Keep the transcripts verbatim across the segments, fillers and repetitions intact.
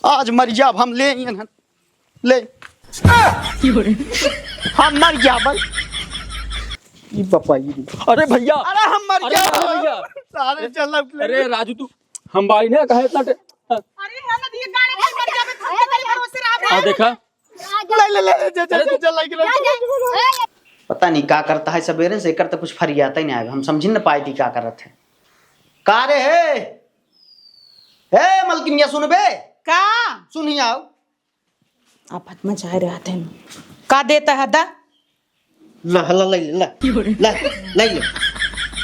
आज मर जाब हम, ले इन्हन, ले। हम मर जाब भाई। ई बापा, ई। अरे भैया। अरे हम मर अरे जाब। भैया। सारे चल अब ले। अरे राजू, तू हम बाई ने कहे इतना टे-, अरे हम नदी गाड़ी में मर जाबे, हम तेरे भरोसे रह आ देखा। ले, ले, ले, ले, जा, जा, अरे जा, जा, लाइक रख। जा, जा। पता नहीं का करता है सबेरे से, एकर तो कुछ फरियाता ही नहीं आवे। हम समझ न पाए थी का करत है। का रे हे? हे मलकिनिया सुनबे? का? सुनी आओ। आफत मचाए रहत है। का देता है दा? ला, ला, ला, ला, ला, ला, ला।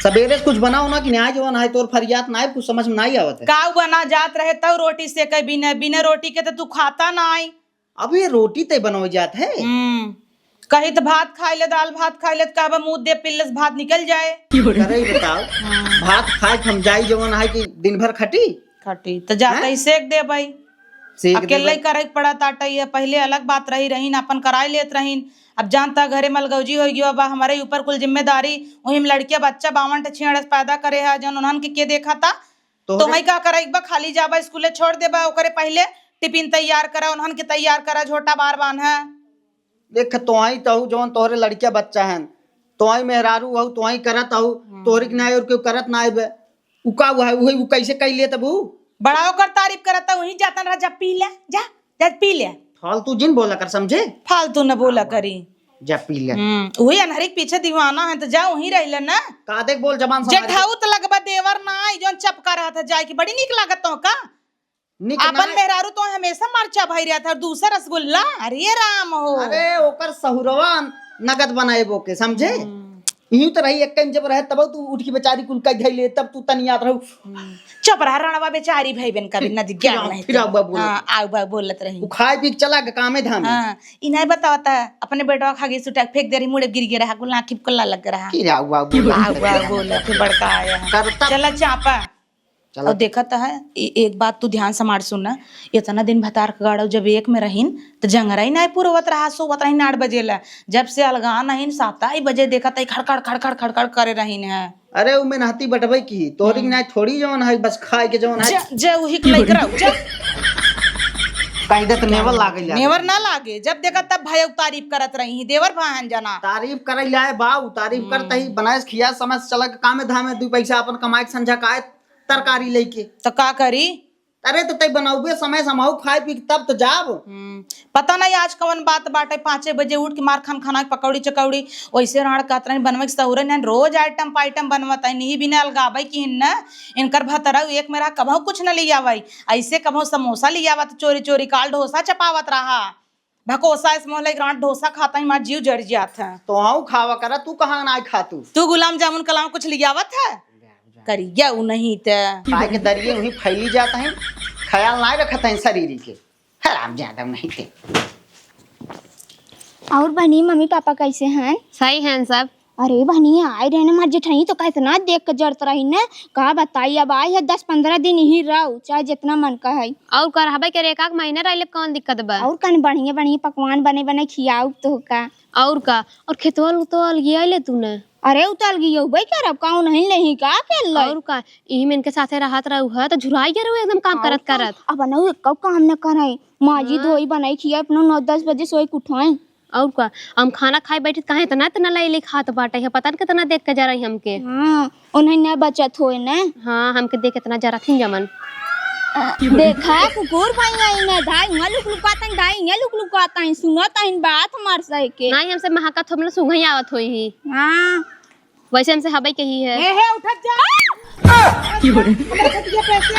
सबेरे से कुछ बनाओ ना कि नहीं, आज वो ना है, तोर फरियाद ना है, कुछ समझ में नहीं आवत है। का बना जात रहे तब रोटी सेके बिना, बिना रोटी के तो तू खाता ना आई। अब ये रोटी ते बनवे जात है। हम्म। कही त भात खाई ले, दाल भात खाई ले, त कहबा मुंह दे पिल्लस भात निकल जाए। करे ही बताओ, हाँ। भात खाए के हम जाई जवन है कि दिन भर खटी? खटी। त जाता हैं? ही सेक दे भाई। सेक दे अकेले ही भाई। करे के पड़त आटा, ये पहिले अलग बात रही, रहीन अपन कराई लेत रहीन। अब जानता घरे मलगौजी हो गयो, अब हमारे ऊपर कुल जिम्मेदारी, वही में लड़किया बच्चा बावन ठे छेड़ पैदा करे है, जौन उन्हन के, के देखा था? तोहरे तो हई का करे, एक बार खाली जाबा स्कूले छोड़ देबा, ओकरे पहिले टिफिन तैयार करा, उन्हन के तैयार करा, झोटा बार बांधा। देख, तोहई तहु जौन तोहरे लड़किया बच्चा हन, तोहई मेहरारू हऊ, तोहई करत हऊ, हम्म। तोहरी के नाई और केहू करत नाई बे। उ का हुआ है, उहे उ कैसे कई ले तब उ? बड़ा ओकर तारीफ करत हऊ, वहीं जातन रह, जा पी ले, जा, जा पी ले। फालतू जिन बोला कर, समझे? फालतू न बोला हाँ, करी। जा पी ले। हम्म, उही अनहरी के पीछे दीवाना है, तो जा वहीं रह ले ना। का देख बोल जबान संभाल के। जेठाऊ त लगबा देवर ना आई, जौन चपका रहत है जाए की, बड़ी नीक लागत तो का? निक आपन नाय। मेहरारू तो हमेशा मरचा भई रहत है, और दूसरा रसगुल्ला। अरे राम हो। अरे ओकर सहुरवा नगद बनाएबो के, समझे? हम्म। इही तो रही, एक टाइम जब रहे तब तू उठ के बेचारी कुल कह धइले, तब तू तनियात रहू। हम्म। चुप रह रणवा, बेचारी भई बहन का भी नदी ज्ञान फिराऊ, नहीं फिराऊ तो। बा बोलत। हाँ, आऊ बा बोलत रही। उ खाए पी के चला ग कामे धामे। हाँ, ई नहीं बतावता, अपने बेटवा खा गई सुटा के फेंक दे रही, मुड़े गिर गया रहा, कुल आँखी कुल्ला लग रहा। फिराऊ बा बोलत आऊ बा रही। बोलत है, बड़का आया है। करता चला चापा। चलो। और देखत है, ए-, एक बात तू ध्यान से मार सुन ना, इतना दिन भतार के गाड़ो जब एक में रहीन, त जंगरा ही नाय पुरवत रहा, सोवत रहीन आठ बजे ला। जब से अलगा नहीन, सात ही बजे देखत है, खड़खड़, खड़खड़, खड़खड़ करे रहीन है। अरे, उ मेहनती बटबे की, तोहरी हम्म। नाय थोड़ी जौन है, बस खाए के जौन है। जा, जा, उही के लइक रहो, जा। कह दे त नेवर लागे जाए। नेवर ना लागे, जब देखत तब भाई तारीफ करत रही, देवर भाहन जना। तारीफ करे लाए बाऊ, तारीफ हम्म। करत ही, बनाए खिया समझ चला के कामे धामे, दू पैसा अपन कमाए के संझा काए, तरकारी लेके। त का करी? अरे त तई बनाउबे समय से हमहू खाए पी के तब त जाब। हम्म, पता नहीं आज कवन बात बाटे, पाँचे बजे उठ के मार खान खाना के पकौड़ी चकौड़ी, वैसे राड़ कहत रही बनवे के सहुरे नहीं, रोज आइटम पाइटम बनवत है, नहीं बिना अलगावे की हिन न, इनकर भतरऊ एक मेरा कबहू कुछ न ले आवे, ऐसे कबहू समोसा ले आवत चोरी चोरी काल डोसा चपावत रहा। भकोसा इस मोहल्ले के रात डोसा खाता ही, मार जीव जर जात है। तो हाँ खावा करा, तू कहाँ ना खातू? तू गुलाब जामुन कलाम कुछ लियावत है? करिया उ नहीं ते। खाए के दरिये वहीं फैली जात है, ख्याल ना रखत है शरीर के। हराम ज्यादा नहीं थे। और बहनी, मम्मी पापा कैसे हैं? सही हैं सब। अरे बहनी, आए रहे ना हमार जेठानी तो कितना देख के जरत रही ना। का बताई, अब आई है दस पन्द्रह दिन यहीं रहो, चाहे जितना मन का है। और का रहबे करे, एक आध महीना रह लेब, कौन दिक्कत बा? और कन बढ़िया बढ़िया पकवान बने बने खियाऊ तो का। और का, और खेतवा उतवा अलगिया ले तू ना? अरे उतल गई हो भाई, क्या रब काऊ नहीं लेही का के ले? और का, इही में इनके साथे रहत रहू है तो झुराई गए रहू एकदम काम और करत का? करत। अब ना एक काम न करे, माँ जी हाँ। धोई बनाई खिया अपना नौ दस बजे सोई के उठाए। और का, हम खाना खाए बैठे त काहे इतना, इतना लाई ले खात बाटे है, पता न कितना देख के जा रही हमके। हाँ, उन्हें न बचत होए न। हाँ, हमके देख इतना जरा थी जमन। अ, देखा, कुकुर भैया इन्हें धाई, यहाँ लुक लुकाता है, धाई, यहाँ लुक लुकाता है, सुनत है बात हमार सही के। नहीं, हमसे महाका थोपले सुघई आवत होई ही। हाँ। वैसे हमसे हबई कही है। हे, हे, उठत जा। आ! की बोले? हमरे खटिया पे से।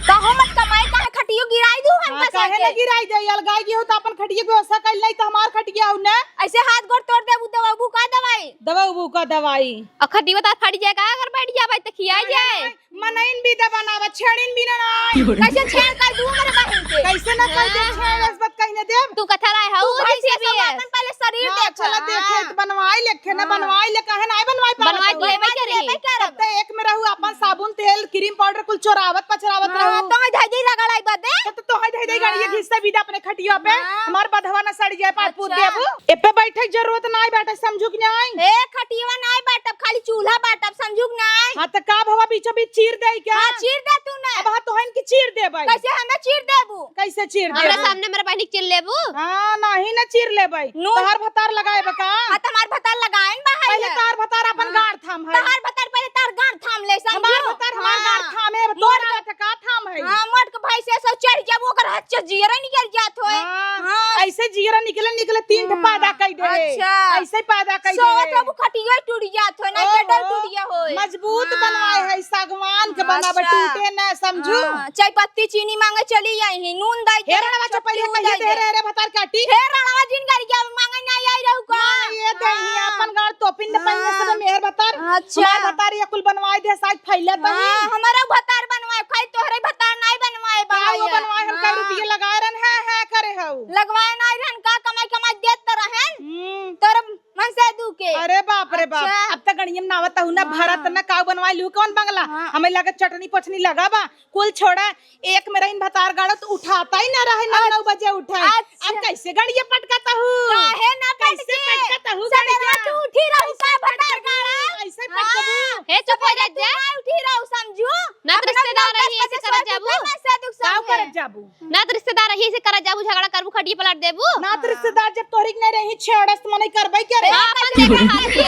कहो मत कमाई, काहे खटियो गिराई दू हम हाँ, बस काहे आके। ना गिराई दे? अलगाई गई हो तो अपन खटिया पे ओसा कइल नहीं तो हमार खटिया हो ना। ऐसे हाथ गोड़ तोड़ देबू, दवाबू का दवाई? दवाबू का दवाई? और खटिया तो फट जाए का अगर बैठ जाए भाई तो खिया जाए। मनइन भी दबा ना बा, छेड़िन भी ना ना। की बोले? कैसे छेड़ कर दू मेरे बहन के? कैसे ना कर दे हाँ। छेड़, इस बात कहीं ना देब। तू कथा लाए हो, तू भाई वही से से भी है। अपन पहले शरीर हाँ, देख। चला हाँ। देखे, तो बनवाई ले, खेने हाँ। बनवाई ले, काहे ना बनवाई पावत आज लेबे करे। लेबे करब। तब तो एक में रहू, अपन साबुन, तेल, क्रीम पाउडर कुल चोरावत पचरावत हाँ, रहू। तो धई धई रगड़ाई बदे। तो, तो, तो धई धई हाँ। गाड़िया घिसते बिदा अपने खटिया पे। हाँ। हमार बधवा न सड़ जाए, पाँच फूट अच्छा। देबू। ए पे बैठे के जरूरत नाई बाटे, समझू कि नाई? ए, खटिया नाई बाटब, खाली चूल्हा बाटब, समझू कि नाई? हाँ, तो का भवा बीचों बीच चीर दे क्या? हाँ, चीर दे तू ना। अब हाँ, तोहन की चीर देबै। कैसे हमें चीर देबू? कैसे चीर हमरा देबू? सामने मेरे बहनी के चीर लेबू? हाँ, नहीं ना चीर लेबै। नून। तोहार भतार लगाए बा का? हाँ, तो हमार भतार लगाए न बा है पहले ना। तोहार भतार अपन हाँ। गाड़ थाम है। तोहार भतार पहले तार गाड़ थाम ले, समझू? हमार भतार हमार हाँ। गाड़ थाम है, अब तोर मोट गाड़ के का थाम है? हाँ, मोट के भाई से सो चढ़ जाबू, ओकर हाथ से जियरा निकल जात होए। हाँ। हाँ। ऐसे जियरा निकले, निकले तीन ठे हाँ। पैदा कई दे। अच्छा। ऐसे पैदा कई दे। सोवत हबू खटिया टूट जात होए, ना ओहो। बेडल टूट गया होए। मजबूत हाँ। बनवाए है, सागवान के बनावे, अच्छा। टूटे ना, समझू? हाँ। चाय पत्ती चीनी मांगे चली आई ही, नून दाई हे के, रणवा चक्की चपैया कहिए उदाई दे दे। रे, रे भतार काटी। हे रणवा जिन गरिया मांगे ना आई रहू का? ना, ये दे ही हाँ। अपन गाड़ तोपिन न पाइए हाँ। सब मेहर भतार। अच्छा। हमार भतार ये कुल बनवाए दे, साइज फैला तो हाँ, ही। हमारा भतार बनवाए, खाई तोहरे भतार नाई बनवाए बा का वो ये। बनवाए, हम कई हाँ। रुपये लगाए रहन, है, है करे हऊ। लगवाए नाई रहन का, कमाई, कमाई देत त रहन। हम्म। तोर मन से दू के। अरे बाप रे बाप, अच्छा। अब तक गणियम ना आवत हूँ ना, हाँ। भरत ना काऊ बनवाए लू, कौन बंगला? हाँ। हमें लगे चटनी पचनी लगा बा, कुल छोड़ा, एक में रहीन भतार गाड़ो तो उठाता ही ना रहे, नौ, नौ बजे उठे। अच्छा। अब कैसे गड़िया पटकत हू? काहे ना कैसे पटके? पटकत हू सवेरे गड़िया? तू उठी रहू का भतार गाड़ा? ऐसे हाँ। पटकबू? हे, चुप हो जा, सवेरे तू जा। ना उठी रहू, समझू? ना तो अपना रिश्तेदार नाम रही, ऐसे दस बजे करत जाबू? उठे, मैं से दुख का समझे। करत जाबू? ना तो रिश्तेदार रही, ऐसे करत जाबू, झगड़ा करबू, खटिया पलट देबू। ना तो हाँ। रिश्तेदार जब तोहरी के नहीं रही, छेड़स तो मनई करबे करे। हाँ, अपन देखा हाल ये।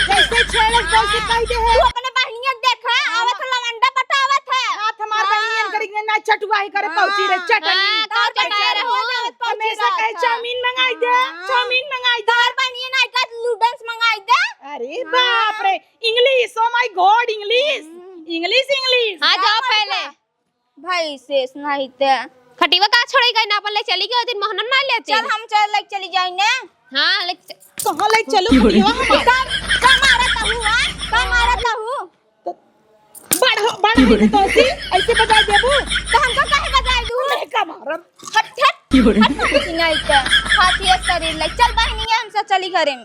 जैसे छेड़स, तैसे हाँ। कह दे है। तू अपने बहनिया के देखा, हाँ। आवत लवंडा बतावत है। हाथ हमार हाँ। बहनियन करी के ना चटुआ ही करे, हाँ। पहुंची रे, चटनी। हाँ, का चटुआ रहो? हमेशा कहे, हाँ। चाउमीन मंगाई दे, हाँ। चाउमीन मंगाई दे। तोहर बहनिया ना का नूडल्स मंगाई दे। अरे हाँ। बाप रे, English, oh my God, English, हम्म। English, English। हाँ, जाओ पहले। भाई शेष नहीं ते। खटिवा का छोड़े गई ना, अपन ले चली गई, दिन मोहनन ना लेते। चल, हम चल, लेके चली जाई ने। हाँ, लेके च- कहाँ लेके चलू खटिवा हमार? का, का मारत हूँ, हाँ? का मारत हूँ? तो बड़ हो, बड़ हो तो सी, ऐसे बजाई देबू? तो हमको काहे बजाई दू? मैं का मारब? हट, हट, हट, हट, नहीं ते। हाथी एक शरीर ले। चल बहनिया, हमसे चली घरे में।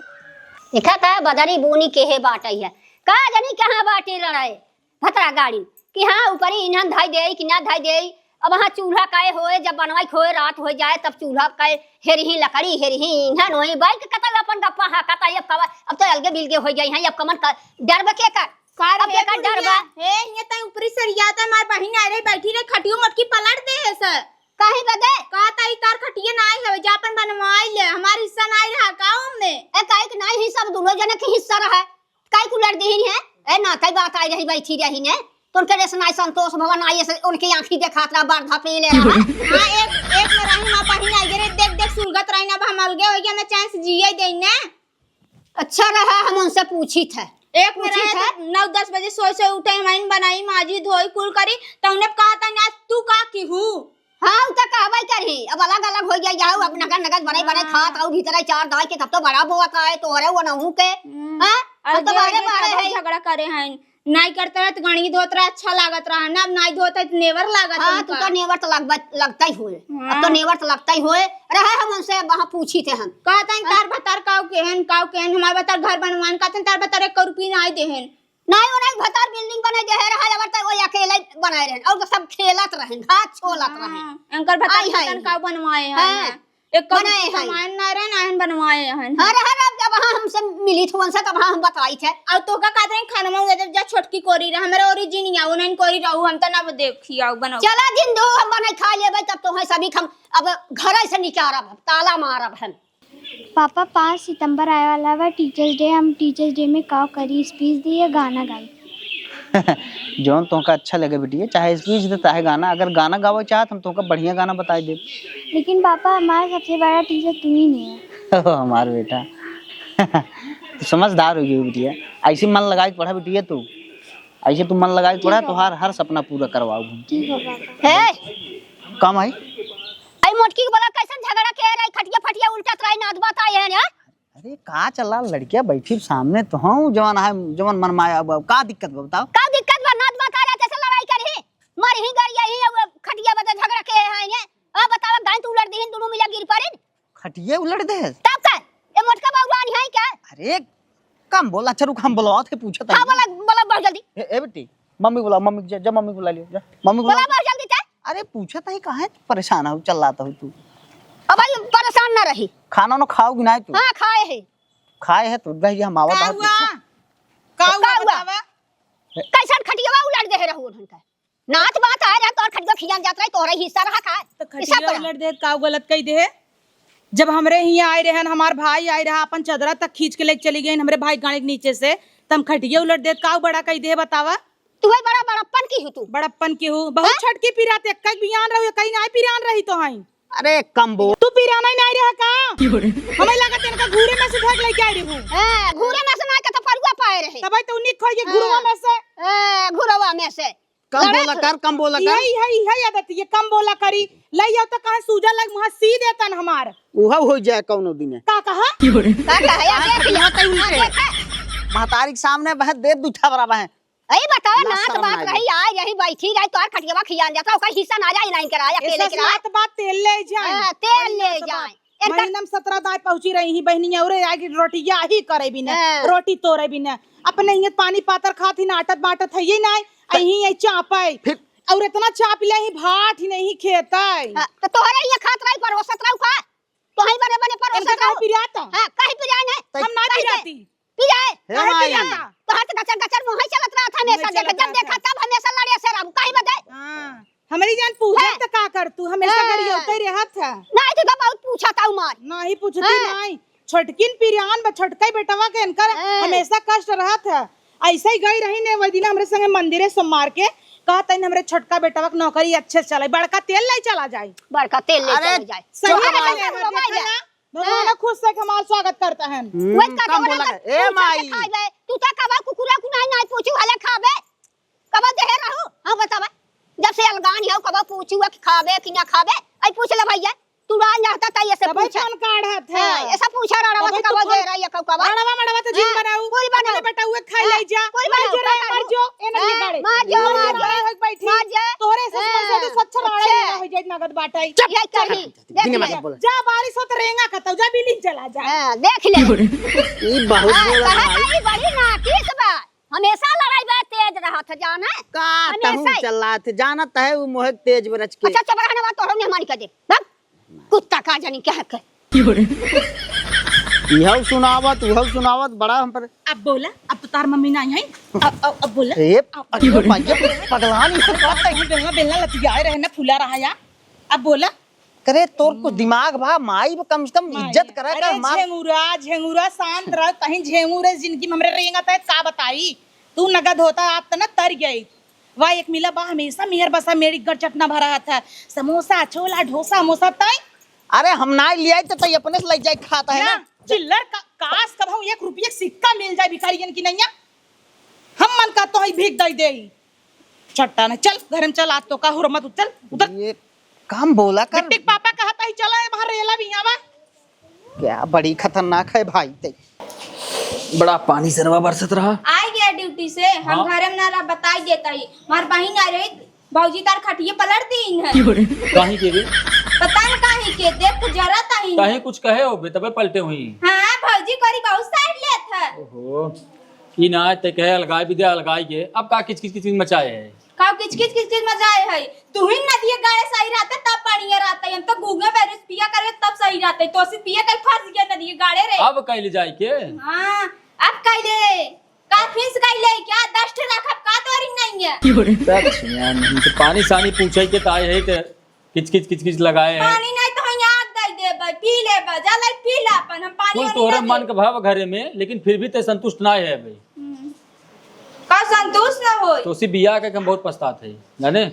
देखा था, बदरी बोनी के है बाटई है। का जानी कहाँ बाटे लड़ाई? भतरा गाड़ी कि हाँ, ऊपरी ईंधन धई देई कि ना धई देई। अब वहाँ चूल्हा काहे होए, जब बनवाई के होए, रात हो जाए, तब चूल्हा काहे हेरही लकड़ी, हेरही ईंधन होई। बैठ के कतल अपन गप्पा हाँका ता, अब कब, अब तो अलगे बिलगे हो जाई हैं, अब कमन का डर बा के कर? का अब रे के कर डर बा? बुढ़िया? हे, ये तई ऊपरी सरिया ता, हमार बहिन आ रही, बैठी रही, खटियो मटकी पलट दे है सर। काहे बदे? का तई तार खटिया ना आई हवे, जा अपन बनवाई ले, हमार हिस्सा ना आई रहा का ओमे? ए, काहे के ना हिस्सा, अब दोनों जने के हिस्सा रहा। काई कुलर दिहिन है? ए, ना, काई बात आई रही, बैठी रही ने। तो उनके रेस नाई संतोष भवन आई, ऐसे उनकी आँखी देखात रहा, बरधा पी ले रहा। हाँ, एक, एक में रही, माँ बहिन आई रे, देख, देख, सुलगत रही ना, अब हम अलगे हो गया, हमें चैन से जिए दे ने। अच्छा रहा, हम उनसे पूछी थे। एक में पूछी रहे थे? तो नौ दस बजे सोए, सोए उठे, हम बनाई, माजी, धोई, कुल करी, तो उन्हें कहा था ना, तू का की हूँ? हाँ, उ त कहबे करही। अब अलग-अलग होइ गया, जाओ, अब नगद-नगद बने-बने हाँ। खात रहू, भीतरे चार दाई के, तब तो बड़ा बोअत है, तोहरे वो नहू के। हम्म। हाँ? अब तो अलगे-अलगे बड़े-बड़े कबो है। झगड़ा करे हैं। नाई करत रहे तो गणी धोत रहे, अच्छा लागत रहा ना, अब नाई धोत है तो नेवर लागत हाँ, है तू उनका। तो नेवर तो लगबे, लगता ही होए। अब तो हाँ। नेवर तो लगता ही होए। रहे हम उनसे वहाँ पूछी थे हम। कहत हैं, हाँ। तार भतार काऊ केहन, काऊ केहन, हमार भतार घर बनवान, कहत हैं, तार भतार एक रुपया नाई देहन। नाई, वो नाई, भतार building बनाई दे है, रहा जबर तक वो अकेले बनाए रहन, और तो सब खेलत रहन, हाथ छोलत रहन। हाँ, एंकर भतार आई हाय। पतन का बनवाए हैं हाँ, ना। एक कौड़ी बनाए के हैं। सामान ना रहन, आयन बनवाए हैं। हर, हर अब जब हाँ हमसे मिली थी उनसे, तब हाँ हम बताई थे। और तो का कहत रहे, खाना में जब जा छोटकी कोरी रहा, हमारे ओरी जी नहीं आओ, नहीं कोरी रहू, हम तो ना देखी आओ बनाओ। चला दिन दो, हम बनाई खा लेबे, तब तो है सभी हम अब घर से निकारब, ताला मारब हम। पापा, पाँच सितंबर आए वाला बा, Teachers Day। हम Teachers Day में का करी, speech दी या गाना गाई? जौन तोहका अच्छा लगे बिटिया, चाहे speech दे, चाहे गाना। अगर गाना गावे चाहत, हम तोहका बढ़िया गाना बताई देब। लेकिन पापा, हमारा सबसे बड़ा teacher तू ही नहीं है। ओ, हमार बेटा। तू समझदार हो गई बिटिया, ऐसे मन लगा के पढ़ा बिटिया तू। ऐसे तू मन लगा के ठीक पढ़ा, है। तोहार हर सपना पूरा करवाऊ हम। ठीक है पापा। हे! का माई? आई मोटकी के बोला, कैसन झगड़ा के रही, खटिया फटिया उल्टत रही, नाद बात आई है ना? अरे का चला, लड़किया बैठी सामने तो हूँ, जवन है, जवन मन में आया, अब का दिक्कत बा बताओ? का दिक्कत बा? नाद बात आ रहा, कैसे लड़ाई करी? मर ही गई यही, अब खटिया बदे झगड़ा के है ये। अब बताओ, गाय तू उलट दीहिन, दोनों मिला गिर पड़िन। खटिया उलट दे? तब का? ये मोटका बउरान है क्या? अरे कम बोला, अच्छा रुक, हम बोलवावत है, पूछत है। हाँ, बोला, बोला बहुत जल्दी। ए, ए बेटी, मम्मी बुलाओ, मम्मी के जा, जा मम्मी बुला लियो, जा, मम्मी बुला। बोला बहुत जल्दी ते। अरे पूछत है, काहे परेशान हो, चिल्लात हो तू? अब भाई परेशान ना रही। खाना ना खाओगी ना तू? हाँ, खाए है। खाए है तू, गई हम आवत का आवत हुआ? पूछे। का हुआ का हुआ? बतावा? कैसन खटियावा उलट दे रहू उन्हन का? नात बात आए रहे, तोर खटिया खियान जात रहे, तोहरे हिस्सा रहा का? तो हिस्सा खटिया पर। उलट दे, का गलत कही दे? जब हमरे हियाँ आए रहन, हमार भाई आए रहा, अपन चदरा तक खींच के लेके चली गई, हमरे भाई गाड़ी के नीचे से, त हम खटिया उलट देत, का बड़ा कही दे बतावा? तू है बड़ा बड़प्पन की हो तू। बड़प्पन की हो, बहुत हाँ? छटकी पिरात, एक कई बियान रहो, कहीं ना पिरान रही तो हई। अरे कम बोल। तू पिराना ही नहीं रहा का? हमें लगा तेरे का घूरे में से उठा के लेके आई रहू। हाँ, घूरे में से ना के तो परुआ पाए रहे। तब तो निक खोल के हाँ। घुरवा में से। हाँ, घुरवा में से। कम बोला कर, कम बोला कर। यही है, यही आदत, ये कम बोला करी। लई आओ तो कहाँ सूजा लग मुँह सी देतन हमार। उहा हो जाए कौनो दिने। का कहा? का कहा? या देख लिया। हाँ, देखा। महतारी के सामने बहत दे दू ठबरा बहन। ए बताओ, ना नात शर्म बात ना रही, आए रही, बैठी रही, तोहर खटियावा खियान जात रहा, ओकर हिस्सा ना जाए, ना इनकर आए, अकेले ऐसा के आए। नात बात तेल ले जाए। हाँ, तेल ले जाए। इनका महीना में सतरह दाई पहुँची रही ही बहनिया, उरे आगे रोटिया ही करे बिना, हाँ। रोटी तोरे बिना। अपने हियाँ पानी पातर खात ही ना, आटत बाटत है ये ना, अहीं ये चापे। फिर? और इतना चाप ले ही भात ही नहीं खेते। हाँ, तो तोहरे ये खात रही, परोसत रहू का? तो हई बने बने परोसत इनका काहे रहू। पिराता? हाँ, काहे पिराए नहीं? हम ना कहीं पिराती। पिराए? हे काहे माई। पिराता? तोहर तो गचर गचर मुँह ही चलत रहत हमेशा, मुँह देख, चलत जब रहत देखा है। तब हमेशा लड़े से रहू, काहे बदे? हाँ, हमरी जान पूछे हैं? तो का कर तू, हमेशा हाँ। गरियौते रहत है। नहीं तो, तो बहुत पूछा था उमर। नहीं पूछती हाँ। नहीं। छोटकिन पिरान बा, छोटका बेटवा के इनकर हाँ। हमेशा कष्ट रहत है। ऐसे ही गई रही ने वही दिन हमरे संगे मंदिरे सोमवार के, कहत हन हमरे छोटका बेटवा के नौकरी अच्छे से चले, बड़का तेल ले चला जाए। बड़का तेल ले अरे, चला जाए। सही चुप बात रहो, है, चुप रहो, देखा ना? भगवान हाँ। खुश से हमार स्वागत करता है। हम्म, वही कहते कम बोला वाला कर। ए पूछे माई। खाए बे। तू तो कबा कुकुरा कुनाई नाई पूछू हले खाबे। कबा देहे रहू? हाँ बतावा। जब से अलगान हो कबा पूछू कि खाबे कि ना खाबे? आई पूछ ले भैया। तू रान रहता त ये से तबे पूछा। कौन काढ़त है? हाँ, ऐसा पूछा रड़वा से तबे तो कबो दे कौन रही है कब कबा? रड़वा मड़वा तो जिन हाँ, बनाऊ। कोई बनाऊ। अपने बेटा हुए खाई हाँ, ले जा। कोई मर बनाऊ, जो रे, का मर करू? जो। ए नहीं हाँ, गाड़ी। मर जो, मर मर जो। जो। होई बैठी। मर जो। तोरे से हाँ। से तो सच्चा लड़ाई अच्छा। ना हो जाए नगद बाटाई। चुप, ये चुप। कही, देख दुनिया ले। में बोला। जा बारिश हो तो रेंगा कतौ जा बिलिंग चला जा। हाँ, देख ले। ई बहुत हाँ, बोला कहा भाई। था, ई बड़ी नाटिस बा। हमेशा लड़ाई बा, तेज रहत है, जाने? का हमेशा तहूँ ही। चलात है, जानत है उ मोहे तेज बरच के। अच्छा, चबरहनवा तोहरो मेहमानी कर दे। भाग। कुत्ता का जानी क्या है के। इहौ सुनावत, उहौ सुनावत, बड़ा हम पर। अब बोला, अब तो तार मम्मी ना आई है। अब, अब, अब बोला। ए, अब अरे बोला। भैया, पगलानी है, बात है। बेलना, बेलना लतियाए रहे ना, फुला रहा या। अब बोला। करे तोर कुछ दिमाग बा, माई बा, कम से कम माई। इज्जत करे अरे कर, मार। झेंगुरा, झेंगुरा, शांत रह, कहीं झेंगुरे जिंदगी में हमरे रेंगत है, का बताई? तू नगद होता, आप त न तर गई। वाह, एक मिला बा, हमेशा मेहर बसा मेरी गट चटना भरा हाथ है। समोसा, छोला, डोसा, मोसा, ताई। अरे, हम ना ले आई, तो तई अपने से ले जाए, खाता है ना, ना? चिल्लर का, काश कब हम एक रुपया सिक्का मिल जाए भिखारियन की नैया। हम मन का तो ही भीख दई देई। चट्टा ना, चल, घर में चल, आज तो का हुरमत उतर, उतर। ये काम बोला कर। बिट्टी के पापा कहत ही, चला, ये बाहर रेला भी आवा। क्या बड़ी खतरनाक है भाई ते। बड़ा पानी सरवा बरसत रहा। आ गया ड्यूटी से, हम हाँ। घरे में ना रहा, बताई देता ही। हमार बहिन आ रही, भौजी तार खटिए पलट दीन है। काहे के रे? पता न काहे के, देख के जरत ही। काहे कुछ कहे हो बे, तबे पलटे हुई। हाँ, भौजी कोरी बहुत साइड लेत है। ओहो, ई ना ते कहे अलगाई भी दे, अलगाई के। अब का किच किच किच किच मचाए है? का किच किच किच किच मचाए है? तू ही नदिए गाड़े सही रहते तब बढ़िया रहते, हम तो गूंगे बैरिस पिया करे तब सही रहते, तो से पिए कहीं फंस गया नदिए गाड़े रे। अब कैले जाए के? हाँ, अब कैले? का फीस गई ले क्या? दस ठे रखब का तोरी नहीं है? कुछ यार नहीं तो पानी सानी पूछे के ताई है ते किच किच किच किच लगाए है। पानी नहीं तो यहाँ आग दे दे भाई, पी ले बा, जा ले पी ले अपन, हम पानी कुल वानी तोहरे ना मन दे। के भाव घरे में, लेकिन फिर भी ते संतुष्ट ना है भाई। हम्म। का संतुष्ट ना होई? तो उसी बियाह के हम बहुत पछतात है, जाने?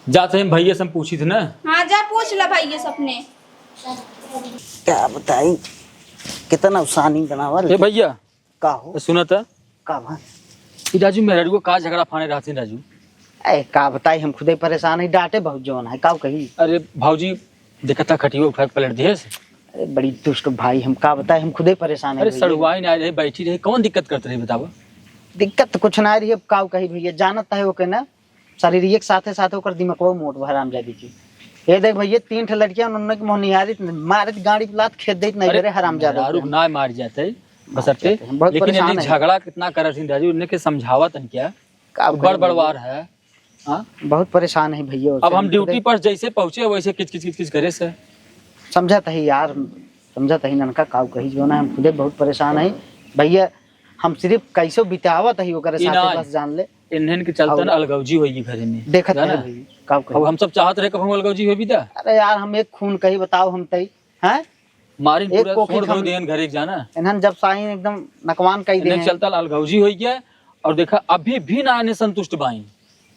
जाते हैं भैया से हम पूछी थे ना। हाँ, जा पूछ ले भैया से अपने। क्या बताई, कितना उसानी बनावल। ए भैया, का हो? सुना था? का बा? ई राजू मेहरारू का झगड़ा फाने रहते हैं राजू। ए, का बताई, हम खुदे परेशान है, डांटे बहुत जौन है, का कही? अरे भौजी, देखा था खटियो उठा के पलट दिए से। अरे बड़ी दुष्ट भाई, हम का बताई, हम खुदे परेशान है अरे भैया। सड़ुआई ना रहे, बैठी रहे, कौन दिक्कत करते रहे बतावा? दिक्कत तो कुछ ना रही, अब का कही भैया, जानत है ओके ना, शारीरिक साथे साथे ओकर दिमागवा मोट बा हरामजादी के। ये देख भैया, तीन ठे लड़कियां उन्होंने के मोहनिहारित मारित गाड़ी लात खेत देत नहीं अरे, रे हरामजादा मेहरारू के। ना मार जाते, बसरते। अच्छा, अच्छा, बहुत लेकिन परेशान इन्हें है। झगड़ा कितना करत हिन राजू, इन्हें के समझावत हन क्या? का बड़ करी बड़वार भैया? है। हाँ? बहुत परेशान है भैया, अब हम उसे ड्यूटी पर जैसे पहुँचे वैसे किच किच किच किच करे से। समझत ही यार, समझत ही ननका, काउ कही जो ना, हम खुदे बहुत परेशान है भैया। हम सिर्फ कैसो बितावत ही ओकरे ई साथे ना, बस जान ले। इन्हन के चलते और ना अलगौजी होई घरे में, देखत जाना? है भैया, काउ कही। अब हम सब चाहत रहे कब हम अलगौजी होई बिदा। अरे यार, हम एक खून कही बताओ हम तई, हैं? मारिन एक पूरा कोखी सोड़ धो खम देहन घरे के जाना। इन्हन जब साइन एकदम नकवान कई इन्हें देहन। चलता अलगौजी होई गया। और देखा, अभी भी ना इन्हें संतुष्ट बाइन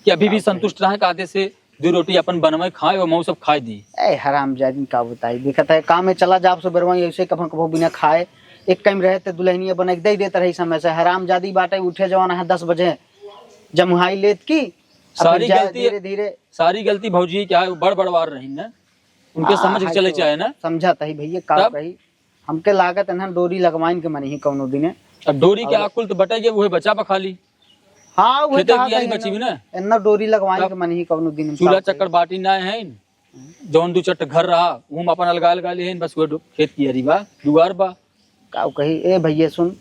कि अभी भी का कही? संतुष्ट रहे, कादे से दो रोटी अपन बनवे खाए और मऊ सब खाए दी। ए हरामजादी का बताई, देखत है काम में चला जाब सुबेरवा ऐसे कभो कभो बिना खाए, एक कम रहे ते दुल्हनिया बना के दे देत रही समय से। हरामजादी बाटे, उठे जवान है दस बजे जमुहाई लेत की, अब सारी फिर जाए गलती, धीरे धीरे। सारी गलती भौजी क्या है, वो बड़ बड़वार रही ना, उनके हाँ, समझ के है चले तो चाहे ना। समझत ही भैया, का तब? कही, हमके लागत इन्हन डोरी लगवाइन के मन ही कौनो दिने। अब डोरी के और आकुल तो बटे के उहे बचा बा खाली। हाँ, उहे खेते कहा की यारी था बची भी इन्हन, ना। इन्हन डोरी लगवाइन तब के मन ही कौनो दिन चूल्हा काउ कही। चक्कर बाटी ना है, जौन दू चट्ट घर रहा, वो हम अपन अलगा अलगा ले हैं, बस वो डो-, खेत की यारी बा, दुआर बा। काउ कही, ए भैया सुन,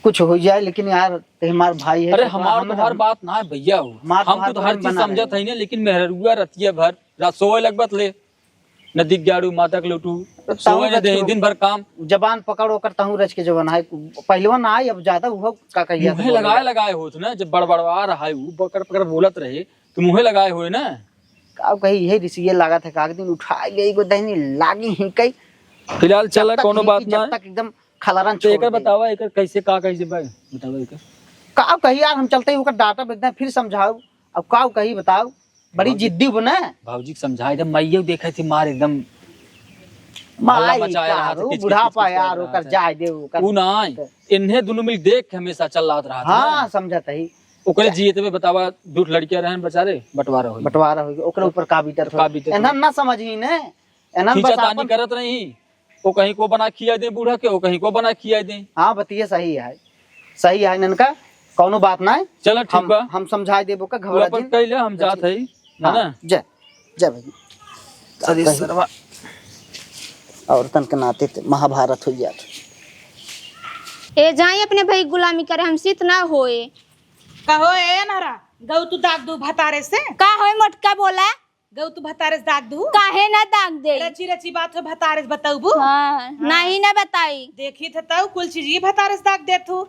कुछ हो जाए, लेकिन यार, ते हमार भाई है, अरे, तो हमार हम, तोहार हम बात ना है भैया हो, हमार हम तोहार तो हर प्रेम चीज बना समझत रहे। है ना, लेकिन मेहरुआ रतिया भर रात सोए लगबत ले, नदी के गाड़ू, माता के लोटू, तो ताऊ सोए न रच दे, के दिन भर काम। जबान पकड़ ओकर, तहूँ रच के जवन है, पहलवान ना आई, अब ज्यादा उहो का कहिया मुँहे तो बोले। लगाए लगाए होत ना, जब बड़बड़वा रहा है, उ बकर पकर बोलत रहे, तो मुँहे लगाए होए ना। का कही, यही रिसिये लागत है, का दिन उठा ले, एगो दहिनी लागी ही कई। फिलहाल चला, जब तक कोनो ही, बात जब ना। तक एकदम खलरन तो छोड़ एकर दे। बतावा, एकर कैसे का कैसे बा? बतावा एकर। का कही यार, हम चलते ही ओकर डांटब एकदम, फिर समझाऊ। अब का कही बताऊ, बड़ी बाबूजी, जिद्दी बने। बाबूजी के समझाए दे, माइयो देखे थी मार एकदम माई हल्ला मचाए का रहा था, रो, किच किच बुढ़ापा किच किच यार, कर रहा ओकर था। जाए दे, ओकर उ ना आए, तो इन्हें दोनों मिल देख के हमेशा चल रहा था हाँ, ना। समझत ही। ओकरे जियत में बतावा, दू ठो लड़कियां रहन बेचारे, बंटवारा हो गया। बंटवारा हो गया, ओकरे ऊपर का बीतत तो का हो। बीतत एन्हन हो। ना समझी ने, एन्हन बस खींचा तानी आपन करत रही, वो कहीं को बना खिया दे बूढ़ा के, वो कहीं को बना खिया दे। हाँ, बतिये सही है, सही है इनका, कौनो बात ना है। चलो, ठीक हम, बा। हम समझाए देबो का, तू घबरा अपन जिन। कह ले, हम जात हई, है हाँ, ना? जय, जय भैया। अरे कही, सरवा। औरतन के नाते ते महाभारत हो जात। ए जाई अपने भाई गुलामी करे, हमसे इतना होए। कहो ए अनहरा, गऊ तू दाग दू भतारे से। का होए मोटका बोला? गऊ तू भतारे से दाग दू। काहे ना दाग दे? रची रची बात हो भतारे से बतौबू? हाँ, हाँ। नहीं ना बताई। देखी थ तऊ कुल चीज ही भतारे से दाग देत हूँ।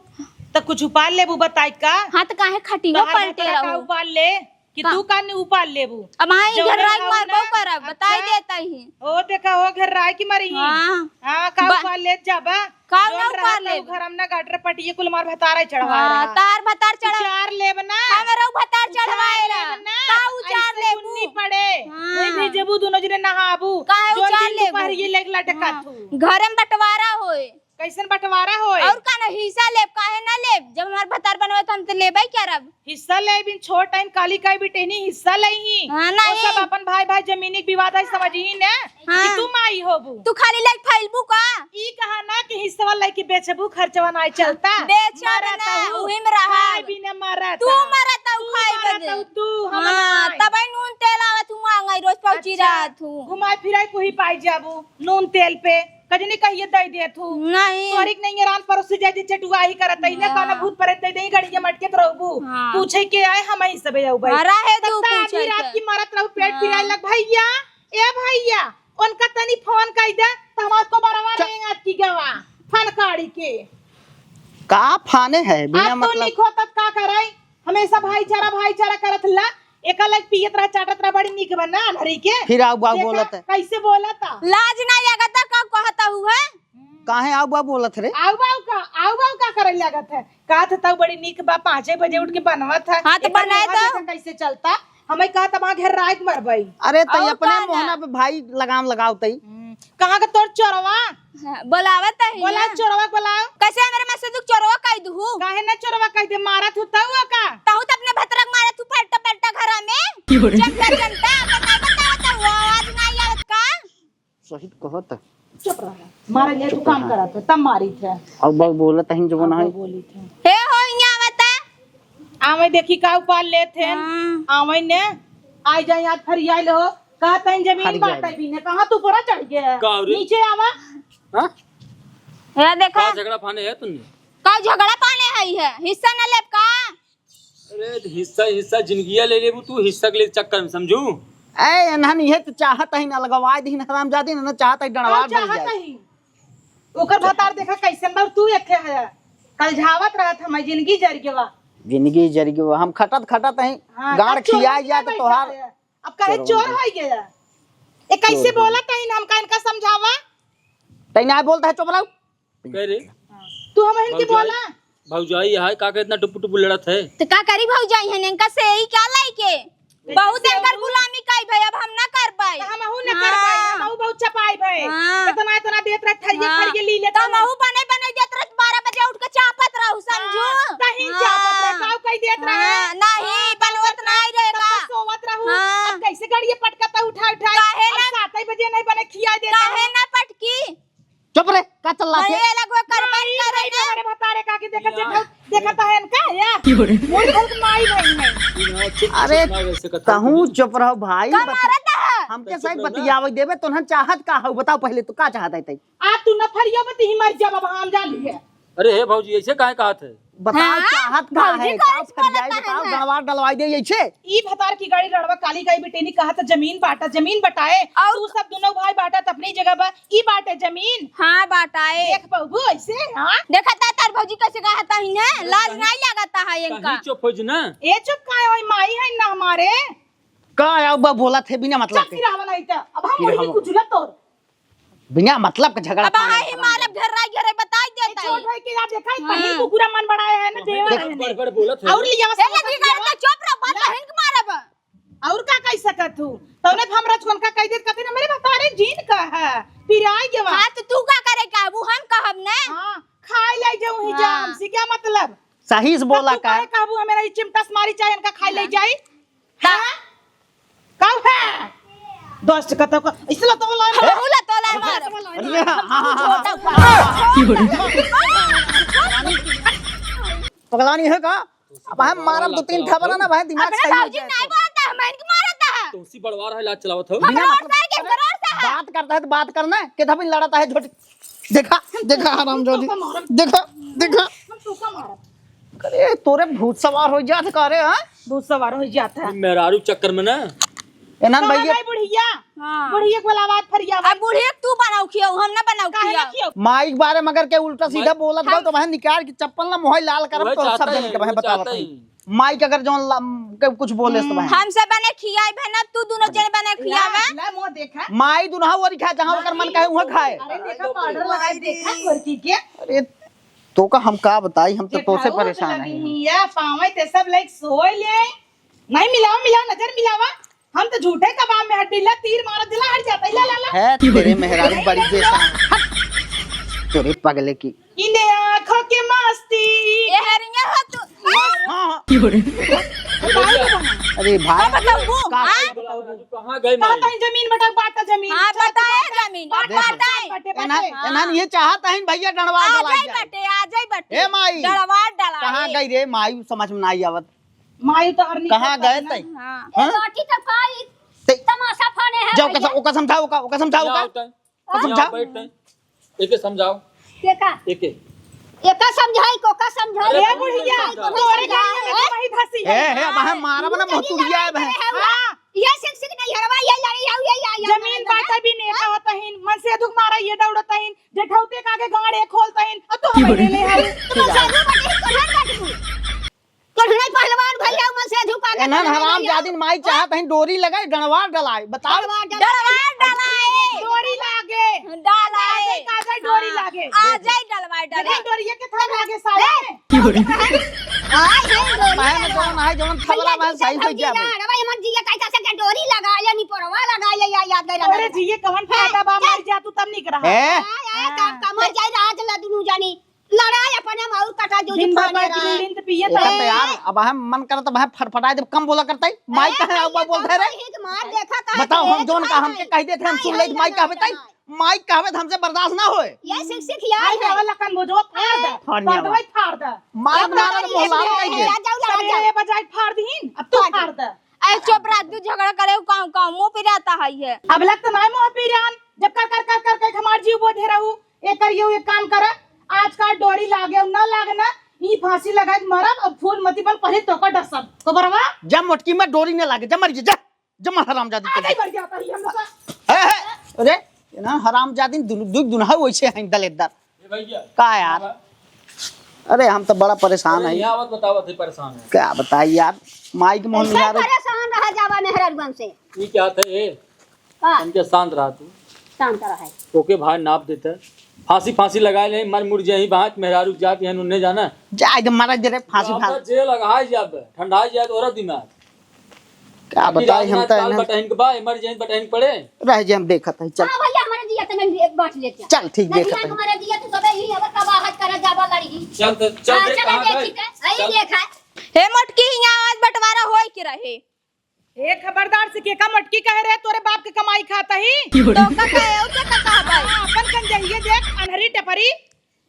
त कुछ उपाल लेबू बताई का? हाँ, त काहे खटियो तोहार पलटे भतारा का रहू? उपाल ले कि का? तू का नहीं उपाल लेबू? अब हाँ, ई जौने घर राज रहू मारबो ना, करब, बताई अच्छा। देता ही। ओ देखा हो घर राय की मरी ही। हाँ। हाँ, का बा- उपाल लेत जाबा? का जौन ना रहा उपार तब लेब? घर हम ना गटर पटिए कुल मार भतार चढ़वाए हाँ, रहा। तार भतार चढ़ा- उचार लेब ना। हमरो भतार उचार चढ़वाए लेब रहा। ना। का उचार ऐसे लेबू? बुन्नी पड़े। हाँ। वही भेजबू दोनों जने नहाबू। काहे जौन उचार दिन लेबू? दुपहरिए लेके लटकत हाँ। हूँ। घर में बंटवारा होए। कैसन बंटवारा होए? और का ना हिस्सा लेब, काहे ना लेब? जब हमार भतार बनवे त हम त लेबे करब। हिस्सा ले बिन छोट आइन काली काई बिटेनी हिस्सा ले ही। हाँ, ओ नहीं। सब अपन भाई भाई जमीनी के विवाद है समझी ने हाँ। कि तू माई होबू। तू खाली लेके फैलबू का? ई कहा ना कि हिस्सा लेके बेचबू खर्चवा नाई चलता। बेचब मरत ना, हूँ। उही में रहा। खाए बिना मरत तू हूँ। मरत हूँ, तू खाए मरत बदे। हूँ, तू हम हाँ, नाई। तबे नून तेल आवा तू मांगाई रोज पहुंची अच्छा, रहत हूँ। घुमाई फिराई कुही पाई जाबू नून तेल पे। कजनी कहिए दे देत हूँ। नहीं। तोहरी के नहीं रान परोसी जाए जे चटुआही करत है, ना हाँ। कौनो भूत प्रेत दे दे गड़िया मटके तो रहबू। हाँ। पूछे के आए हम ही सबे आऊ भाई। हाँ, रहे दू तब त पूछे आधी रात के। की मरत रहू पेट हाँ। पिराए लग भैया, ए भैया, उनका तनी फोन कई दे त हमार को बरवा च- लेंगे आज की गवा फन काढ़ी के। का फाने है बिना अब तो मतलब निक होत का कराई? हमेशा भाईचारा, भाईचारा करत ला। एका लायक पियत रहा, चाटत रहा, बड़ी निक बा ना अनहरी के। फिर आऊ बाऊ देखा, बोलत है। कैसे बोलत है? लाज ना लागत है, का कहत हुए? काहे आऊ बाऊ बोलत रे? आऊ बाऊ का, आऊ बाऊ का करे लागत है? कहत है तऊ बड़ी निक बा, पाँचे बजे उठ के बनवत है। हाँ, तो एकर बनाए लोहा तो। देखा कैसे चलता? हमें कहत है, "वहाँ घेर राख मरबई।" अरे, तई और अपने का ना? मोहना पे भाई लगाम लगाओ तई। हम्म, कहाँ का तोर चोरवा? हाँ, बोलावत है बोला, ना। चोरवा बोलाओ। कैसे मेरे में से तू चोरवा कह दू? काहे ना चोरवा कह दे? मारत हूँ तऊ का? तहू तो अपने भतरक मारत हूँ पलटा पलटा घरा में। क्यों रे? जनता, जनता, बताओ, बताओ, बताओ, वो आवाज ना आवत का? सही तो कहत है। चुप रहा। मारे ले तू काम करत है, तब मारी थे। अब बाऊ बोलत है, जो अब ना है। बोली थे। हे हो, यहाँ आवत है। आवे देखी का उपाल लेत है। हाँ। आवे ने, आई जाए, आज फरियाल हो। कहा तैं जमीन हट गया बाटे है। भी ने, कहाँ तू पूरा चढ़ गया है? का रे? नीचे आवा। हाँ? हे देखा। का झगड़ा फाने है तुमने? का झगड़ा फाने है, है? हिस्सा न लेब का? अरे, त हिस्सा, हिस्सा जिंदगिया ले लेबू तू, हिस्सा के लिए चक्कर में, समझू? ए, एनहन इहे त चाहत ही न, लगवाए दीन हरामजादी न, न चाहत ही डंडवा का बन चाहत जाए। ही? ओकर भतार देखा कैसन बा, तू एक ठे है। कल झावत रहत हम, जिंदगी जर गवा। जिंदगी जर गवा, हम खटत खटत ही, हाँ, गाड़ अब चोर खियाए नहीं जाए तो बैठा तोहार है। अब कहे चोर चोर हो गया। ए, कैसे चोर हो बोला गया। तही ना, हमका इनका समझावा। तही ना बोलता है, चुप रहो। कह रे। तू हम इनके भौजाई, बोला। भौजाई है, का के इतना टुपु टुपु लड़त है? तो का करी भौजाई है, इनका से ही क्या लाइके? बहुत इनकर गुलामी काई भाई, अब हम ना कर पाए। तो हमहू ना कर पाए, हाँ। हमहू बहुत चपाई भाई। हाँ। इतना, इतना देत रहे, थरिये, हाँ। थरिये ली लेत तो रहे। हमहू बने, बने देत रहे, बारह बजे उठ के चापत रहू, समझू? हाँ, कहीं हाँ। चापत रहे, काऊ कहीं देत रहे। हाँ, नहीं, हाँ, बनवत नहीं रहेगा। तब तो सोवत रहू। हाँ। अब कैसे गड़िए पटकता उठा, उठा? काहे अब ना? सातै बजे नहीं बने, खिया देता काहे हूँ। ना पटकी? चुप रे, का चिल्लात है? ये लगवा करबे नहीं, करे नहीं, ना। हमारे भतारे का के देखा, या। देखा, देखा तो है इनका, या। क्यों रे? मोर घर के माई बहन है। ना, चुप, अरे, चुप ना, वैसे कथा कहूँ नहीं। चुप रहो भाई, का बत-, मारत है? हमके चुप सही रहो ना। बतियावे देबे, तो हम चाहत का हऊ, बताओ पहले, तू का चाहत है तई? आ, तू न फरिया बती ही मर जाब, अब हम जान लिए। अरे हे भौजी, ऐसे काहे कहत है? बताओ, हाँ? चाहत का भौजी है? का का फरियाई करत बताओ, है? डलवा डलवाई दे ऐसे। ई भतार की गाड़ी रड़वा काली गाई बिटेनी कहत जमीन बाटा, जमीन बटाए। और तू सब दोनों भाई बाटा त अपनी जगह बा, ई बाटे जमीन। हाँ, बाटाए। देख बहू ऐसे, हाँ? देखा ता तार भौजी कैसे कहत है इन्हें? लाज नहीं लगता है इनका। कहीं चुप हो जी ना। ए चुप काहे होई, माई है ना हमारे। का आऊ बा बोलत है बिना मतलब चुप के? रहा वाला है त। अब हम फिर उनकी हम कुचला तोड़। बिना मतलब के झगड़ा अब पानी आई करना मारब है। घर राई घरे बताई देता है। छोट भाई के याद देखा है, हाँ। कहीं कुकुरा मन बढ़ाए है ना, देवर देख, है ना। बड़, बड़ बोलत है। और लिया ए, बस लगी लिया। गए तो चुप रह, बात ला। बहन के मारब। और का कह सकत हूँ? तौने तो हमरा छोन का कह देत, कहते ना, "मेरे भतारे जीन का है, फिर आई के बाद।" हाँ, तो तू का करे का? वो हम कहब ना। हाँ, खाए ले जाऊँ ही हाँ। जाम से, क्या मतलब? सही से बोला तब तू का? काहे कहबू, हमें रही चिमटा से मारी, चाहे इनका खाए ले हाँ। जाई। हाँ। हाँ? कब है? दोस्त का तो को-, इसला तो बोला है। बोला तो ला मार। अरे, हाँ, हाँ, हाँ, हाँ। छोटा पगलानी है का? अब हम मारब दो तीन थपड़ा ना भाई, दिमाग अपने सही हो बाबूजी जाए नहीं तो। बोलता है, मैं इनके मारता है। तुमसी बड़वार है, लाज चलावत हो। बिना करोड़ मतलब सा है, करोड़ सा है। बात करता है तो बात करना, के धबिन लड़ता है झोटी। देखा, देखा हरामजादी। हम तो मारब। देखा, देखा। हम तो का मारब। अरे, तोरे भूत सवार हो जात का रे, हाँ? भूत सवार हो जाता है। मेहरारू चक्कर में ना। एनहन कहाँ भैया। गई बुढ़िया? हाँ। बुढ़िया को आवाज फरिया अब बुढ़िया तू बनाऊ खियाऊ, हम ना बनाऊ काहे ना खियाऊ। खियाऊ? माई के बारे में अगर के उल्टा सीधा माई बोलत बा, तो वह निकाल के चप्पल ना मोहई लाल करब, वह तो चाहता सब जने है, के वह वह बतावत चाहता है। है। माई के अगर जौन ला-, के कुछ बोले तो वह। हमसे बने खियाई बहन, अब तू दोनों जने बने खियावे। ला, ला, मुँह देखा। माई दुनहा ओरी खाए, जहाँ ओकर मन कहे, उहाँ खाए। अरे देखा, पाउडर लगाई, देखा, गोरकी के। अरे, तो का हम का बताई, हम तो तोसे परेशान हैं। या पावे ते सब लाइक सोए ले। नहीं मिलावा, मिलावा, नजर मिलावा। हम तो झूठे कबाब में हड्डी ला, तीर मारत दिला, हट जाता, ला, ला, ला। है तेरे मेहरारू बड़ी बेशरम। हट। तेरे पगले की। इन्हें आँखों के मस्ती। ये हरिया हो तू। हाँ, हाँ। अरे भाई। का बताऊँ? का हाँ? कहाँ गए कहाँ माई? कहीं जमीन बटा, बाटा जमीन। हाँ, बताए जमीन। बाटा, बाटा। बाटे, एना, बाटे। एना ये चाहत है भैया डंडवा आ डला जाई जाए। बटे, आ जाई बटे। ए माई। डंडवा डला कहाँ ए। गई रे माई, समझ में नहीं आवत। माई तो हर कहाँ गए तई? हाँ। हाँ? ए, रोटी तो खाई, ते तमाशा फाने है जाओ, भैया। ओका समझाओ, ओका, ओका समझाओ, ओका। आओ तई। ओका समझाओ। बैठ तई। एके समझाओ। के का? एके। एका समझाई, को का समझाई? अरे, ए बुढ़िया, समझाओ। तोरे गाड़ी में हैं? तो वही धसी ए, है। हे, अब हम मारब ना, मुँह मोतुरिया है, बहन। हाँ। ये सिक सिक नहीं हरवा, ये लड़ी है, ये, ये, ये, जमीन ये, बाटे भी नेता होता ही, मन से दुख मारा, ये दौड़ता ही, जेठौते का आगे गाड़ एक खोलता ही, अब तो हम ले ले है। तो साधु बटे, कहाँ बटे? कढ़ाई पहलवान भैया मन से झुका के एनहन कढ़ाई हराम भैया। जादिन माई चाहत हैं डोरी लगाए, डंडवा डलाए। बताओ। डंडवा डलाए। डंडवा डलाए। डोरी लागे। डलाए। काजल डोरी हाँ। लागे। आ जाए डलवाए डलाए। देखा डोरिया के थान लागे साले। ए! आए हैं डोरी बहन डलवाए। जौन आए, जौन खबरा भैया बहन जी सही से हो जाए। डोरी लगा, या, या, याद गई अरे रहा। जिये कवन फायदा बा, मर जा तू तब निक रहा। ए? आए, आए, का, का मर जाए राज ला दुनू जानी। लड़ाई अपने में और कटा जो दिन भर फाने बैठ रहा। बिल्डिंग पे पिए देखा तो यार, अब हम मन करत, अब हम फटफटाए, जब कम बोला करता ही, माई अरे कहे, अब भैया, बोलते कम रहे। कहे कि मार देखा का बताओ, हम तेज जोन का मार हमके है। कह देते, हम नहीं, सुन ले, नहीं, माई नहीं, कहबे ताई, नहीं। माई कहबे तो हमसे बर्दाश्त ना होए। ये सिक सिक यार आई है। वाला कन बुझो, फाड़ दे। फाड़ दिया पर्दा बा। ही फाड़ दे। मार एकदम मार तरी बोला है, कह दे। आ जाओ, आ जाओ। सवेरे बजाई फाड़ दीन, अब तू फाड़ दे। फाड़ दे। ए, चुप रह, तू झगड़ा करे, काऊ, काऊ, मुँह पिराता है ये। अब लग तो नाय मुँह पिरान, जब कर, कर, कर, कर, कर हमार जीव बोझे रहू, एक करियो, एक काम करा, आज का डोरी लागे ना लागे ना, ई फांसी लगाए के मरब। अब फूल मती बन, पहले तोका डसब। तो बरवा? जा मोटकी में डोरी ना लागे, जा मर जा, जा। जमा हरामजादी आ के। नहीं मर गया था, ये हम लोग का। है, है। अरे, ये ना हरामजादी दुन-, दुख दुनहा वैसे हैं दलेदर। ए भैया। का यार? बाबा। अरे, हम तो बड़ा परेशान अरे, हैं। यहाँ आवत बतावत है, परेशान है। क्या बताई यार, माई के मोहन ऐसे यार। परेशान रहा जावा मेहरारुअन से। ये क्या था, ए? का? हमके शांत रहा तू। शांत रहा है। ओके भाई, नाप देता। फांसी, फांसी लगाए ले, मर मुर जाई, बात मेहरारू जात, यहाँ उन्हें जाना। जा, एकदम मारा दे रे, फांसी, अब फांसी। जेल लगाए जाबे, ठंडाए जाए तो और दिमाग। का अभी बताई रात हम रात तो काल ना। बटहिन के बा, emergency बटहिन के पड़े। रह जे, हम देखत हई, चल। हाँ भैया, हमारे जिया तने भी एक बात लेके आ। चल, ठीक, नहीं, देखत हई। हमारे जिया तू सबे ही अगर कबाहत करे जाबा लड़ी। चल तो, चल हाँ, देख चला कहाँ देख, गई। ठीक है। आई चल। देख है। हे मोटकी, हियाँ आज बंटवारा होए के रहे। ए, खबरदार से के का मोटकी कहे रे, तोरे बाप के कमाई खाता ही। तो का कहे, और का कहबे? हाँ, अपन कंजहिए देख, अनहरी टपरी।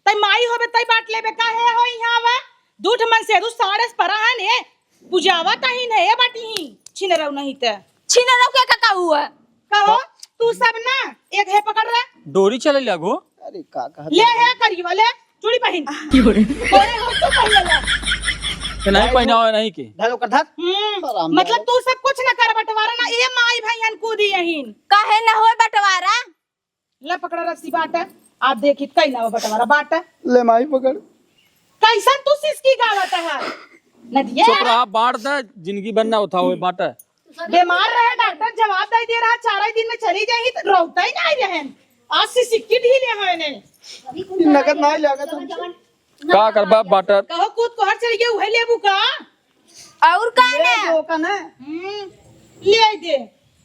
तई माई होबे, तई बाँट लेबे, काहे हो इहाँ आवा? दूठ मन से दू साड़े से परा है ने, बुझावा तही ने, ए बाटी ही, छिनरऊ नहीं ते। छिनरऊ के का, का हुआ? का हो? का? तू सब ना, एक है पकड़ रे। डोरी चले लागो। अरे का कहत ले है? है करियो, ले, चूड़ी पहिन। की बोले? तोरे हो तो पहिन ले। तो नहीं पहना हुआ नहीं के। धर ओकर धर। हम्म, हराम मतलब जादा। तू सब कुछ न कर बंटवारा ना, ए माई भाई हन कूदी यहीन। काहे न होए बंटवारा? ला पकड़ा रस्सी बाटा। आप देखी कई ना बंटवारा बाटा। ले माई पकड़। कैसन तू सिसकी गावत है? नदिया। चुप रहा, बांट दे, जिंदगी भर ना उठावे, बांटे। बीमार रहे, डॉक्टर जवाब दे दे रहा, चार ही दिन में चली जाही, तो रोता ही नहीं रहन। आज से सिक्की ढीले हैं ने। ई नगद ना लागत हमसे। का करबा, बांटे। कहो कूद कोहर चली गई, उहे लेबू का? और का ले ना? दो का ना। हम्म, ले आई दे।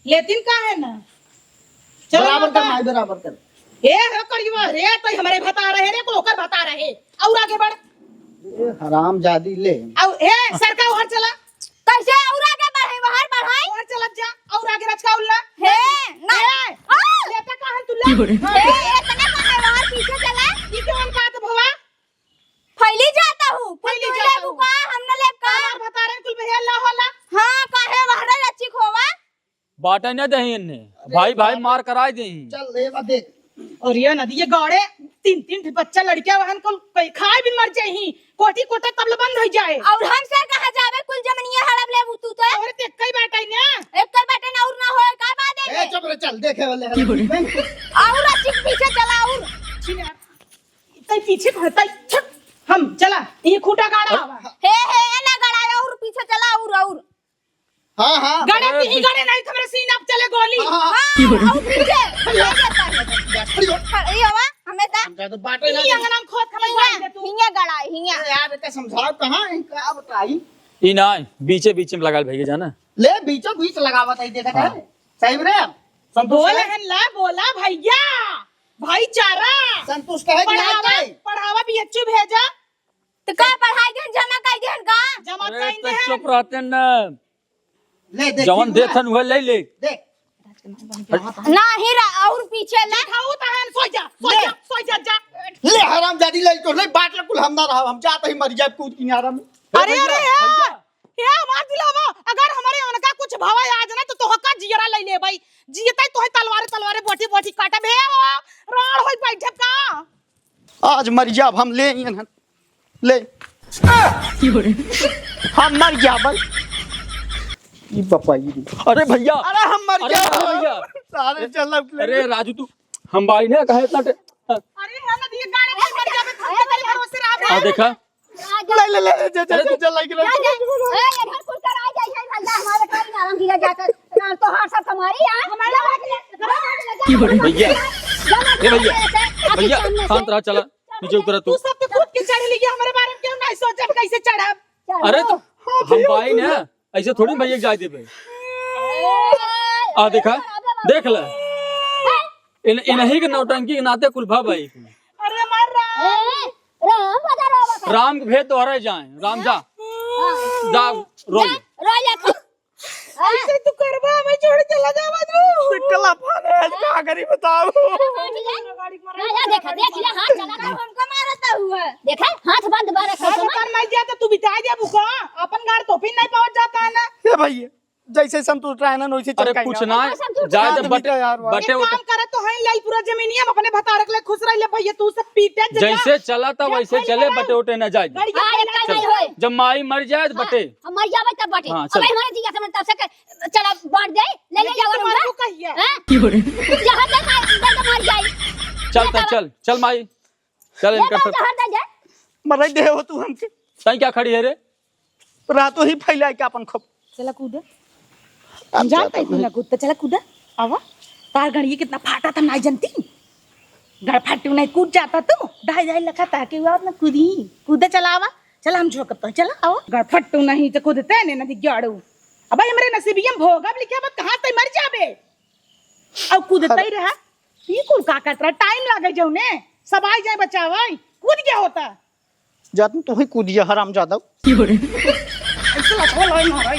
लेतिन का है ना? चलो बराबर कर, माता। माई बराबर कर। ए, हो करियो, रे, तो हमरे भतार है रे, को ओकर भतार है। और आगे बढ़। ए, हरामजादी ले। और, ए, सरका उहर चला। कैसे और आगे बढ़े, बाहर बढ़ाई? उहर चलत जा, और आगे रचका उल्ला। हे, ना। ए, हाँ। लेता काहन तू ले? की बोले? हे, इतना काहे बाहर पीछे चला? ई कौन बात भवा? फैली जाता हूँ, फैली फैली जाता जाता हूँ। का, हम न लेब का? हमार भतारन कुल बहेल ना होला। हाँ, काहे बाहर रची खोवा? बाटे न दही इन्हें। अरे भाई, भाई बाप। मार कराए दही। चल ले बा देख। और ये नदी ये गाड़े तीन तीन ठे बच्चा लड़के वहन को कई खाए भी मर जाही। कोठी कोठा तब ले बंद हो जाए। और हमसे कहा जावे कुल जमनिया हड़प लेबू तू तो। और ते कई बाटे ना। एक कई बाटे ना और ना होए का बात है ए, में? चुप रे, चल देखे वाले हैं। की बोले? और अच्छी पीछे चला और। छिन यार। तई पीछे को तई छक। हम चला। ये खूटा गाड़ा आवा। हे, हे, ना गड़ा और पीछे चला और, और। हाँ, हाँ। गड़े अरे, की ही पी- गड़े नहीं, तुम्हारे सीना पे चले गोली। हाँ, हाँ, हाँ। हाँ, और पीछे। खड़ी हो। खड़ी हो। खड़ी हो, हमें ता हम ज्यादा बाटे ना ये जाए। अंगना में खोद खबर हियाँ, जान दे तू। हियाँ गड़ा, हियाँ। अरे यार, इनका समझाओ कहाँ है, इनका बताई। ई ना, बीचे बीचे में लगा ले भैया जाना। ले, बीचों बीच लगावत है, देखत हाँ। है। सही में रे, संतोष बोल है? हन ला, बोला भैया, भाईचारा। संतोष कहे कि पढ़ावा, नहीं? पढ़ावा बीएचयू भेजा। तो का पढ़ाई देन जमा कर देन का? जमा अरे, कर तो देन। चुप रहते न। ले, देख, जवन ठीक देत बा। हन, उहे ले ले। देख। ना ही रा-, और पीछे ले। दिखाऊ तहन, सो जा, सो ले। जा, सो जा, जा। ले, हरामजादी ले तो, ले, बाट ले, कुल हम ना रहा, हम जात ही मर जाए कूद किनारा में। अरे, भैया, अरे, भैया। ए, हमार दुल्हवा, अगर हमरे उनका कुछ भवा आज ना, तो तोहका जियरा ले लेबै। जियतै तोहे तलवारे, तलवारे, बोटी, बोटी काटब। हे हो, राड़ होई बैठे का? आज मर जाब हम, ले इहन, ले। की बोले? हम मर जाबै। ई बापा, ई रे। अरे भैया। अरे हम मर अरे जाब। भैया। सारे चलब ले। अरे राजू, तू हम बाई ने कहे इतना टे-, अरे हम ये गाड़ी में मर जाबे, हम के तेरे भरोसे रहा। आ देखा, ले, ले, ले, ले, जा, जा, अरे जा, जा, लाइक, जा, लाइक। जा। ए, इधर कुल कर आ जाए, है भैया, हमारे कोई ना, हम धीरे जाकर, ना, तो हर सब तुम्हारी है। हमारे लोग के लिए, भैया, जा, ए भैया, जा, जा, भैया, जा, जा, शांत रहा, चला, नीचे उतरा तू। तू सब तो कूद के चढ़ लिया, हमारे बारे में क्यों नहीं सोचा, कैसे चढ़ब? अरे तो हाँ, हम भैया, भाई तू ना, ऐसे थोड़ी भैया जाए देबे। आ देखा, देख ले, इन, इन्हीं के नौटंकी के नाते कुल भा भाई। अरे मार रहा। ए, राम बता रहा बता। राम के भेद तोहरे जाए, राम जा। हाँ। जा, रो ले। रो ले तू। ऐसे तू करबा, हमें छोड़ चला जावा तू। कला फाने आज का करी बताओ। जा, जा, देखा, देख लिया, हाथ चला था। हमको मारता हुआ। देखा, हाथ बंद मारा, हाथ कैसे मार? उतार मार दिया तो तू बिता जा बुका। अपन गाड़ तो फिर नहीं पहुंच जाता है ना। ए भैया, जैसे संतुष्ट रहे ना, वैसे अरे चल कुछ ना, संतुष्ट जाए रहे। तो बटे, यार, वाह। बटे एक उटे। काम करे तो है, ले पूरा जमीनिया में अपने भतारक ले खुश रह ले भैया, तू सब पीटे जजा। जैसे चला था जा वैसे भाई चले, लगा। बटे उटे ना जाए। गड़िया हाँ, चला एक चल। नहीं होए। जब माई मर जाए तो हाँ, बटे। हम मर जावे तब बटे। हाँ, अब चल। हमारे जिया समझ तब से कर, चला बांट दे, ले ले लेकिन जाओ तुम्हारे रहूंगा। को कहिया? हैं? जहाँ तक मार, दे तो मर जाए। चल, ले चल, जाओ। चल, चल माई, चल ले इनका जाओ, फिर। जहाँ तक जाए। मराई दे हो तू हमके। तई क्या खड़ी है रे? रातों ही फैलाए के अपन खप। चला कूद। अब हम जानते जाता हैं तू हूँ। ना कूद, तो चला कूद। आवा। तार गड़िया कितना फाटा था, ना जानती। गड़ फट्टू नहीं कूद जाता तू। ढाई ढाई लखा था कि वो ना कूदी। कूद चला आवा। चला हम झोंकब तो चला आवा। गड़ फट्टू नहीं तो कूदते ने ना दिग्याड़ू। अब हमरे नसीबिया में भोगब लिखे मत कहाँ से मर जाबे। अब कूदता ही रहा। ये कुल का करत रहा? टाइम लागे जौने। सब आई जाए बचावे। कूद गया होता। जात में तू ही कूदिया हराम जादव। ऐसे लठवा लाई मारा।